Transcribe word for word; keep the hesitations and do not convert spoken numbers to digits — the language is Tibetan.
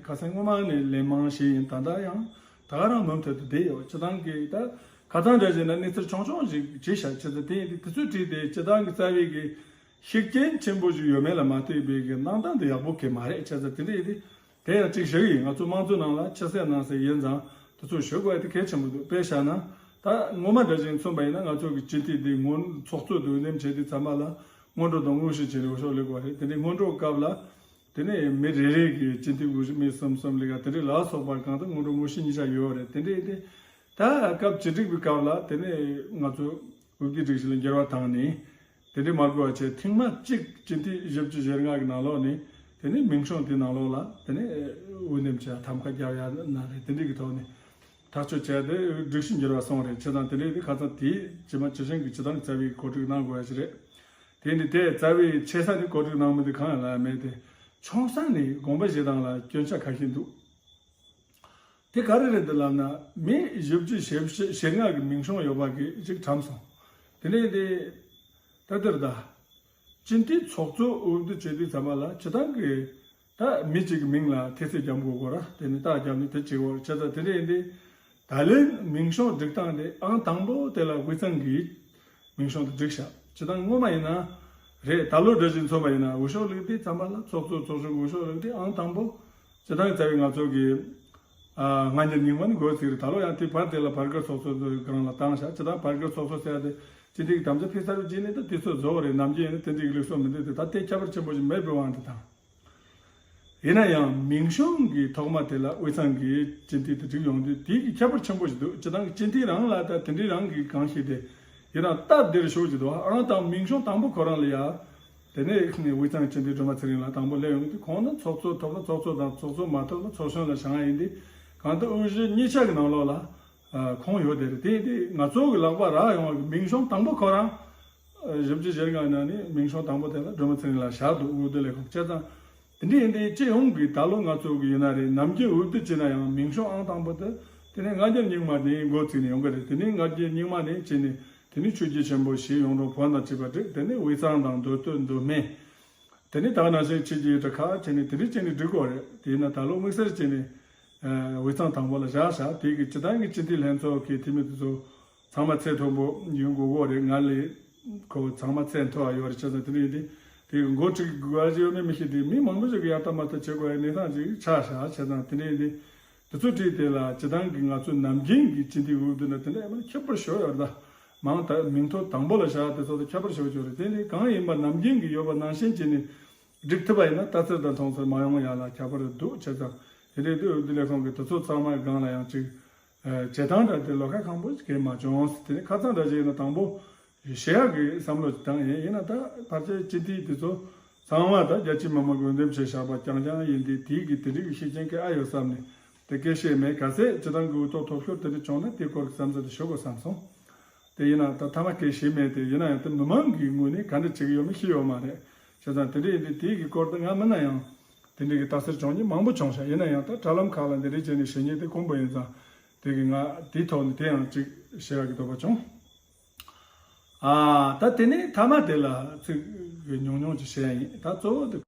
ཁ་སང་སྔོན་མ་ནས་ལན་མང་བྱས་ཡིན། ད་ལྟ་ཡང་ད་ག་རང་མུ་མཐུད་དུ་བསྡད་ཡོད། སྤྱིར་བཏང་གི་ད་ཁ་སང་འདྲ་བྱས་ན་གནས་ཚུལ་ཆུང་ཆུང་ཞིག་བྱས་བཞག་ཆེད་དུ་དེ་ཡིན་དུས་དེ་ཚོའི་གྲས་དེ་སྤྱིར་བཏང་གི་རྩ་བའི་གི་ཤུགས་རྐྱེན་ཆེན་པོ་ཞིག་ཡོད་མེད་ལ་མ་ལྟོས་པའི་གི་གནང་སྟངས་དེ་ཡག་པོ་གི་མ་རེད། བྱས་ཙང་དེ་འདྲ་ཡིན་དུས་དེ་ཡང་གཅིག་ཞུ་གི་ཡིན། ང་ཚོ་དམངས་གཙོའི་ནང་ལ་ཕྱི་གསལ་ནང་གསལ་ཡིན་ཙང་དེ་ཚོ་ཞུ་དགོས་ཡ་དེ་གལ་ཆེན་པོ་འདུག་དཔེ་བཞག་ན་ད་སྔོན་མ་འདྲ་བཞིན་མཚོན་པ་ཡིན་ན་ང་ཚོ་གི་སྤྱི་འཐུས་དེ་སྔོན་ཚོགས་གཙོ་དེ་འོས་འདེམས་བྱས་དུས་ཙམ་པ་ལ་སྔོན་འགྲོ་དང་དངོས་གཞི་བྱས་ནས་འོས་ཤོག་སླེབས་དགོས་རེད། དེ་འདྲའི་སྔོན་འགྲོ་སྐབས་ལ་དེ་ནས་མི་རེ་རེ་གི་སྤྱི་འཐུས་དབུ་བཞི་མི་གསུམ་གསུམ་ལས་ཀ་དེ་འདྲའི་ལ་སོགས་པ་གང་ལྟར་སྔོན་འགྲོ་དངོས་གཞི་གཉིས་ཆ་ཡོད་རེད། དེ་འདྲའི་དེ་ད་སྐབས་བཅུ་དྲུག་པའི་སྐབས་ལ་དེ་ནས་ང་ཚོ་དབུས་བསྡུའི་སྒྲིག་གཞི་ལ་འགྱུར་བ་བཏང་ནས། དེ་འདྲའི་མ་དགོས་པ་བྱས་ཐེངས་མ་གཅིག་སྤྱི་འཐུས་བཞི་བཅུ་ཞེ་ལྔ་གི་ནང་ལོགས་ནས་དེ་ནས་མིང་སྲུང་དེའི་ནང་ལོགས་ལ་དེ་ནས་འོས་འདེམས་བྱས་ཐམ་ཁ་རྒྱབ་ཡ་ན་རེད། དེ་འདྲའི་གི་ཐོག་ནས་ཐག་གཅོད་བྱས་ཏེ་སྒྲིག་གཞི་འགྱུར་བ་སོང་རེད། བྱས་ཙང་དེ་འདྲའི་དེ་ཁ་སང་དེའི་ཇི་མ་ཇི་བཞིན་གི་སྤྱི་བཏང་གི་རྩ་བའི་གོ་སྒྲིག་གནང་དགོས་ཡ་ཞིག་རེད། དེ་ནི་དེ་རྩ་བའི་ཆེ་ས་ནས་གོ་སྒྲིག་གནང་མི་དེ་གང་ཡང་ལ་ཡ་མེད་དེ། ཆུང་ས་ནས་དགོངས་པ་བཞེས་སྟངས་ལ་སྐྱོན་ཆ་ཁ་ཤས་འདུག་དེ་ག་རེ་རེད་འདུག་ལབ་ན་མི་བཞི་བཅུ་ཞེ་བཞི་ཞེ་ལྔ་གི་མིང་སྲུང་ཡོད་པ་གི་ཅིག་གྲམ་སོང་། དེ་ནས་དེ་ད་དེར་ད་སྤྱི་འཐུས་ཚོགས་གཙོ་འོས་བསྡུ་བྱེད་དུས་ཙམ་པ་ལ་སྤྱི་བཏང་གི་ད་མི་གཅིག་གི་མིང་ལ་ཐེལ་ཙེ་རྒྱབ་དགོས་གོ་ར། དེ་ནས་རྟགས་རྒྱབ་ནས་དེ་བྱེད་དགོས་ར། བྱས་ཙང་དེ་འདྲ་ཡིན་དུས་ད་ལན་མིང་སྲུང་སྒྲིག་སྟངས་དེ་ཨང་དང་པོ་དེ་ལ་དབུས་གཙང་གི་མིང་སྲུང་དུ་བསྒྲིགས་བཞག་སྤྱི་བཏང་སྔོན་མ་ཡིན་ན་རེད། ད་ལོ་འདྲ་བཞིན་མཚོན་པ་ཡིན་ན་འོས་ཤོག་བླུགས་དུས་ཙམ་པ་ལ་ཚོགས་གཙོ་ཚོགས་གཞོན་འོས་ཤོག་བླུགས་དུས་ཨང་དང་པོ་སྤྱི་བཏང་རྩ་བའི་ང་ཚོ་གི་ཨ་སྔ་འགྱུར་རྙིང་མ་ནི་འགོ་ཚུགས་རེད། ད་ལོ་ཡང་དེ་བར་དེ་ལ་བར་བརྒལ་ཚོགས་གཙོ་དེ་སྒང་ལ་བཏང་བཞག་སྤྱི་བཏང་བར་བརྒལ་ཚོགས་གཙོ་ཟེར་ཡ་དེ་སྤྱི་འཐུས་ཀྱི་དམ་བཅའ་ཕུལ་ཚར་བའི་རྗེས་ནས་ད་དུས་ཚོད་རྫོགས་རེད། ནམ་རྒྱུན་ཡིན་ན་དེ་འདྲའི་ལུགས་སྲོལ་མི་འདུག་དེ་ད་དེ་ཁྱད་པར་ཆེན་པོ་ཞིག་མེད་པའི་དབང་དུ་བཏང་། ཡིན་ན་ཡང་མིང་སྲུང་གི་ཐོག་མ་དེ་ལ་དབུས་གཙང་གི་སྤྱི་འཐུས་དེ་བསྒྲིགས་ཡོང་དུས་དེ་གི་ཁྱད་པར་ཆེན་པོ་ཞིག་འདུག་སྤྱི་བཏང་གི་སྤྱི་འཐུས་རང་ལ་ད་དེ་འདྲའི་རང་གི་གང་ཞིག་དེ་ཡིན་ན་སྟབས་བདེར་ཤོག་ཅིག་འདུག་ཨང་དང་མིང་སྲུང་དང་པོ་ཁོ་རང་ལ་ཡ། དེ་ནས་དབུས་གཙང་སྤྱི་འཐུས་སྒྲོལ་མ་ཚེ་རིང་ལགས་དང་པོ་སླེབས་ཡོང་དུས་ཁོང་ནི་ཚོགས་གཙོ་ཐོབ་ན་ཚོགས་གཙོ་དང་ཚོགས་གཙོ་མ་ཐོབ་ན་ཚོགས་གཞོན་ལ་བཞེངས་ཡ་ཡིན་དུས་གང་ལྟར་དབུས་གཞིས་གཉིས་ཆ་གི་ནང་ལོགས་ལ་ཁོང་ཡོད་དེ་རེད། དེ་ཡིན་དུས་ང་ཚོ་གི་ལག་པ་རག་ཡོང་བ་གི་མིང་སྲུང་དང་པོ་ཁོ་རང་བཞི་བཅུ་ཞེ་ལྔ་ནང་ནས་མིང་སྲུང་དང་པོ་དེ་ལ་སྒྲོལ་མ་ཚེ་རིང་ལགས་བཞག་འདུག་འོས་བསྡུ་ལས་ཁུངས་བྱས་ཙང་། དེ་འདྲ་ཡིན་དུས་སྤྱི་ཡོངས་ཀྱི་ད་ལོ་ང་ཚོ་གི་ཡིན་ན་རེད། ནམ་རྒྱུན་འོས་བསྡུ་བྱས་ན་ཡང་མིང་སྲུང་ཨང་དང་པོ་དེ་དེ་ནས་སྔ་འགྱུར་རྙིང་མ་དེ་འགོ་བཙུགས་ནས་ཡོང་གི་རེད། དེ་ནས་སྔ་འགྱུར་རྙིང་མ་ནས་བྱས་ནས་དེ་ནས་ཆོས་བརྒྱུད་ཆེན་པོ་བཞི་གཡུང་དྲུང་བོན་དང་བཅས་པ་བསྒྲིགས། དེ་ནས་དབུས་གཙང་དང་མདོ་སྟོད་མདོ་སྨད། དེ་ནས་ད་ག་ནང་བཞིན་ཕྱི་རྒྱལ་གྲུ་ཁ་བྱས་ནས་དེ་འདྲ་བྱས་ནས་བསྒྲིགས་དགོས་རེད། དེ་ཡིན་ན་ད་ལོ་དམིགས་བསལ་བྱས་ནས་དབུས་གཙང་དང་པོ་ལ་བཞག་བཞག་དེ་གི་སྤྱི་བཏང་གི་སྤྱི་འཐུས་ལྷན་ཚོགས་ཀྱི་འཐུས་མི་དེ་ཚོ་ཚང་མ་ཚད་མཐོན་པོ་ཡོང་དགོས་གོ་རེད། ང་ལས་ཁོ་ཚང་མ་ཚད་མཐོ་བ་ཡོད་རེད། བྱས་ཙང་དེ་འདྲ་ཡིན་དུས་དེ་གི་འགོ་ཁྲིད་དགོས་ཡ་ཅིག་ཡོད་མེད་མི་ཤེས་དུས་མི་མང་པོ་ཞིག་གིས་ཡར་ལྟ་མར་ལྟ་བྱེད་དགོས་ཡ་གནས་སྟངས་ཅིག་ཆགས་བཞག་བྱས་ཙང་དེ་འདྲ་ཡིན་དུས་དེ་ཚོ་བྲིས་དེ་ལ་སྤྱི་བཏང་གི་ང་ཚོའི་ནམ་རྒྱུན་གྱི་སྤྱི་འཐུས་འོས་བསྡུ་ན་དེ་འདྲ་ཡིན་མིན་ཁྱད་པར་ཞེ་པོ་ཡོད་རེད། ད་མང་ད་མིང་ཐོ་དང་པོ་ལ་བཞག་དེ་ཚོ་དང་ཁྱད་པར་ཞེ་པོ་ཅིག་ཡོད་རེད། དེ་ནི་གང་ཡིན་པ་ནམ་རྒྱུན་གྱི་ཡོད་པ་ནང་བཞིན་བྱས་ནས་སྒྲིག་ཐུབ་པ་ཡིན་ན་ལྟ་ཚུལ་དང་མཐོང་ཚུལ་མ་ཡོང་ཡ་ལ་ཁྱད་པར་འདུག་བྱས་ཙང་དེ་འདྲའི་དུས་འོས་བསྡུ་ལས་ཁུངས་ཀྱི་དེ་ཚོ་ཚང་མའི་སྒང་ལ་ཡང་ཅིག་བྱེད་སྟངས་འདྲ་དེ་ལོགས་ཀ་ཁག་པོ་གང་མ་བྱུང་། དེ་ནས་ཁ་སང་འདྲ་ཞིག་ཡིན་ན་དང་པོ་བཤད་ཡག་གི་བསམ་བློ་ཞིག་བཏང་ཡིན། ཡིན་ན་ད་ཕལ་ཆེར་སྤྱི་འཐུས་དེ་ཚོ་ཚང་མ་ད་རྒྱ་ཆེ་མི་མང་གི་འོས་འདེམས་བྱས་བཞག་པ་རྐྱང་རྐྱང་ཡིན་དུས་དེའི་གི་དེ་རིགས་ཀྱི་ཤེས་ཅན་གྱི་ཨ་ཡོད་བསམ་ནས་དེ་སྐད་བཤད་མེད། ག་ཚད་སྤྱི་བཏང་གི་འོས་ཐོབ་ཐོབ་ཤོར་དེ་འདྲ་བྱུང་ན་དེ་སྐོར་གྱི་བསམ་ཚུལ་དེ་ཞུ་དགོས་བསམ་སོང་། དེ་ཡིན་ན་ད་མཐའ་མ་སྐད་བཤད་མེད་དེ་ཡིན་ན་ཡང་དེ་མི་མང་གི་ངོས་ནས་ག་འདྲ་བྱེད་ཀྱི་ཡོད་མེད་ཤེས་ཡོད་མ་རེད། བྱས་ཙང་དེ་འདྲ་ཡིན་དུས་དེའི་གི་སྐོར་དུ་ང་མིན་ན་ཡང་དེ་འདྲའི་གི་ལྟ་ཚུལ་བྱུང་མཁན་མང་པོ་བྱུང་ཤག་ཡིན་ན་ཡང་ད་དྲ་ལམ་ཁག་ལ་འདི་འདྲའི་བྱས་ནས་བཤད་མཁན་དེ་དཀོན་པོ་ཡིན་ཙང་། དེ་གི་ང་དེའི་ཐོག་ནས་དེ་ཡང་ཅིག་བཤད་ཡག་གི་འདོད་པ་བྱུང་། ཨ། ད་དེ་ནས་མཐའ་མ་དེ་ལ་ཚིག་གི་ཉུང་ཉུང་ཅིག་བཤད་ཡ་ཡིན། ད་གཙོ་བོ་དེ་